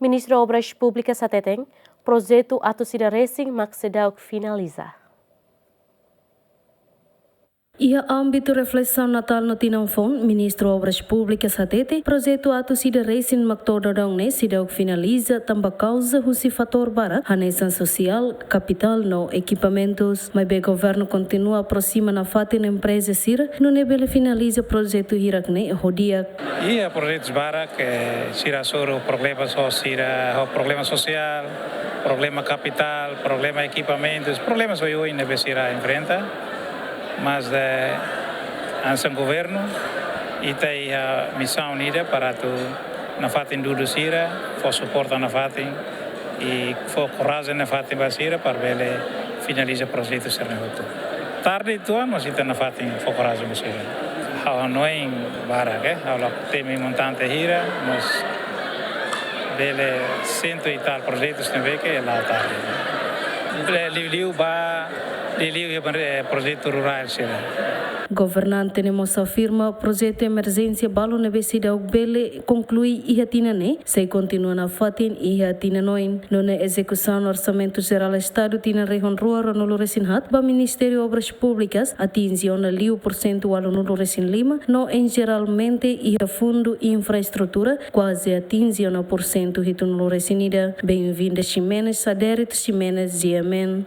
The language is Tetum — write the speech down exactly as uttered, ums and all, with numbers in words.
Ministru Obras Públikas hateten, projetu atus ida resin mak seidauk finaliza. Iha ámbitu reflesaun Natál no tinan foun, Ministru Obras Públikas hatete, projetu atus ida resin mak to'o daudaun ne'e seidauk finaliza tanba kauza husi fatór barak, hanesan sosiál, kapitál no ekipamentus. Maibé governu kontinua aprosima nafatin empreza sira, nune'e bele finaliza projetu hirak ne'e ho di'ak. Iha projetus barak, eh, sira hasoru problemas ho sira, ho problema sosiál, problema kapitál, problema ekipamentus, problemas oioin ne'ebé sira enfrenta. Mas, eh, hanesan governu, ita iha misaun ida para atu nafatin dudu sira, fó suporta nafatin, i fó korajen nafatin ba sira para bele finaliza projetu sira-ne'e hotu. Tarde uitoan, mas ita nafatin fó korajen ba sira. Ha'u hanoin barak, eh, ha'u la temi montante hira, mas bele sentu e tal projetus ne'ebé ke la tarde. Bele liuliu ba, liuliu iha, eh, projetu rurál sira. Governante ne'e mós afirma projetu emerjénsia balu ne'ebé seidauk bele konklui iha tinan ne'e, sei kontinua nafatin iha tinan oin. Nune'e ezekusaun Orsamentu Jerál Estadu tinan rihun rua ruanulu resin haat ba Ministériu Obras Públikas atinje ona liu pursentu ualunulu resin lima, no en jeralmente iha fundu infraestrutura kuaze atinje ona pursentu hitunulu resin ida. Benvinda Ximenes, Adérito Ximenes, G M N.